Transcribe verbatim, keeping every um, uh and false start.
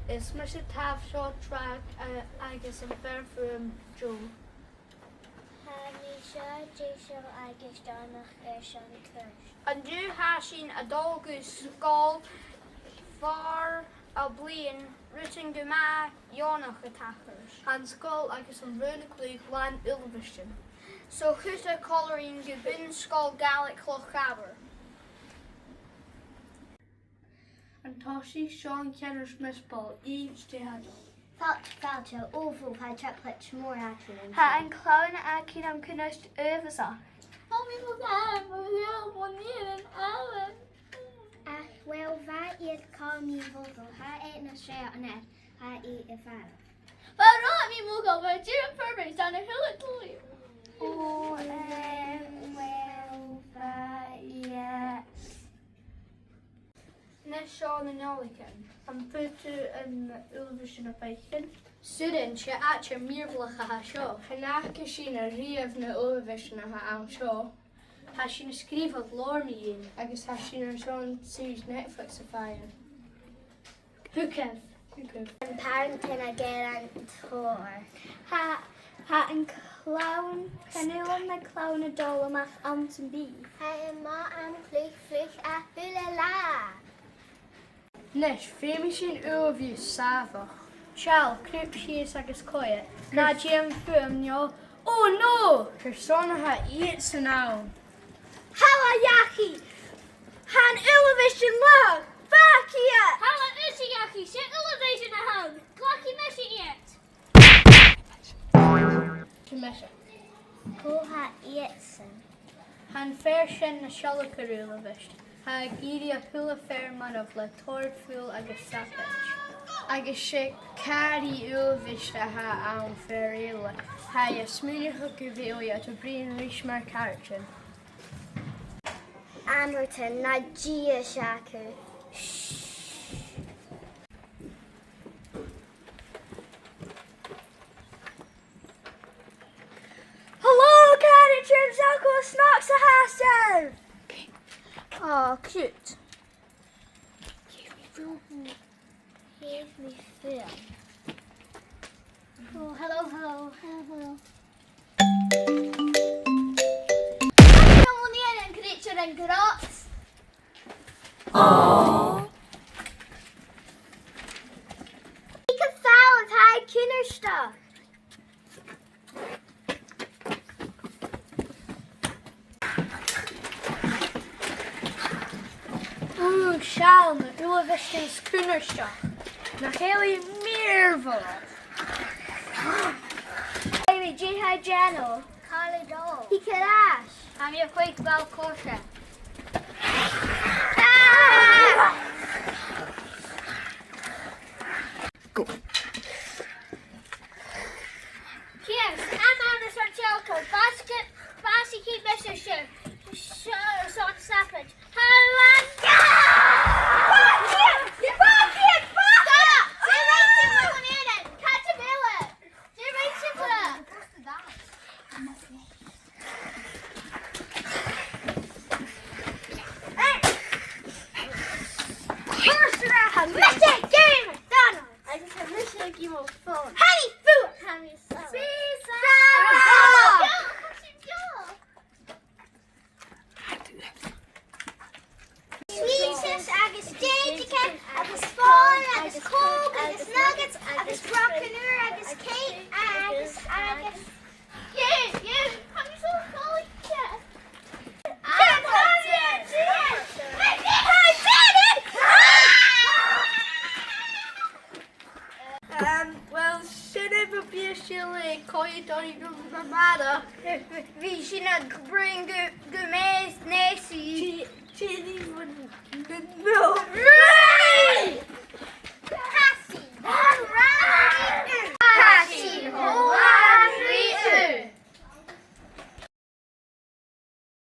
Is mise Taibhseach Drag, eh, agus am fear fuaim Joe. Tha mi seo deiseil agus deònach airson cùis. An-diugh tha sinn a' dol gu sgoil far a' bhliadhna, rudan gu math dheònach a' tachairt. Tha an sgoil agus an raon-cluich làn uilebheistean. So chuir e còmhla rinn gu Bun-sgoil Ghàidhlig Loch Abar. An toiseach seo an ceannard Miss Ball, Eid Dehado. Fàilte, fàilte, o bhò, tha trioblaid mhòr againn an-diugh. Tha an clann againn an cunnart uabhasach. Tha mi mo ghairm, mo ghairm, mo nighean an-àird. Ach, uill, bha iad cho mì-mhodhail, tha e nas fheàrr an-dràsta, tha e a' fàgail. Bha rud mì-mhodhail, bha Jim Fairbanks ann a h-uile turas. O, eh, uill, bha, yes. Nis seo na Nollaig. Am faod thu an uilebheist a dh'fhaicinn? 'S urrainn, 's e àite mìorbhaileach a tha seo. Chan fhaca sinn a-riamh na h-uilebheistean a tha ann an seo. Tha sinn a' sgrìobhadh leabhar mu dheidhinn agus tha sinn airson series Netflix a dh'fhaighinn. Thugaibh. Thugaibh. Am pàrantan a' gèilleadh an tòir. Tha, tha an clann, chan eil na clann a' dol a-mach anns a' bhìdh. Tha e math an cluich fliuch a h-uile latha. Nis, feumaidh sinn uilebheist sàmhach. Seall, crùb sìos agus coimhead. Na dèan fuaim no. Oh no! Carson a tha iadsan ann? Thalla, Jackie! Tha an uilebheist an làr! Fàg iad! Thalla, thusa, Jackie, 's e uilebheistean a th' ann! Glacaidh mise iad! Cò mise? Cò tha iadsan? Tha am fear sin na sealgair uilebheist. Tha e ag iarraidh a h-uile fear marbh le tòrr fuil agus sabaid. Agus 's e càraidh uilebheist a th' ann, fear eile. Tha e a' smaoineachadh gu bheil iad a' bruidhinn ris mar chàirdean. Amartan, na dìochuimhnich. Hello, càirdean, 's e Uncle Snox a th' ann! Oh, cute. Gave me film. Oh, hello, hello, hello, hello. Hello, an creature in Grots. Aww. He could follow Ty Kinnerstock. Ugh, seall na h-uilebheistean cunnartach. Nach eil iad mìorbhaileach? Amy, dè tha dèanamh? Càit a bheil Dòmhnall? He could ash. Tha mi a' cluich ball-coise. Ah! Go. Cheers, I'm on the Santiago. Basket, basket, Mister Shoe. Shoe, son, Savage. How long? Back here! Back here! Back here! Stop! Dè rinn thu, William Aaron? Catch a bullet! Dè rinn thu? Hey! First round, Mister Game, Donald! Agus tha mise ag imeacht fòn. Hey, fool! Tha mi sàmhach. Tha mi sàmhach. Sweeties agus Dèideagan agus fòn agus Coke agus nuggets agus brochan ùr agus cake agus, agus. Yeah, yeah, tha mi so cool, yeah. Um, well, sin e, bha mi a' sealltainn coimhead oirbh na mara. Bha sinn a' bruidhinn gu, gu math neasa. Tì, tì, no.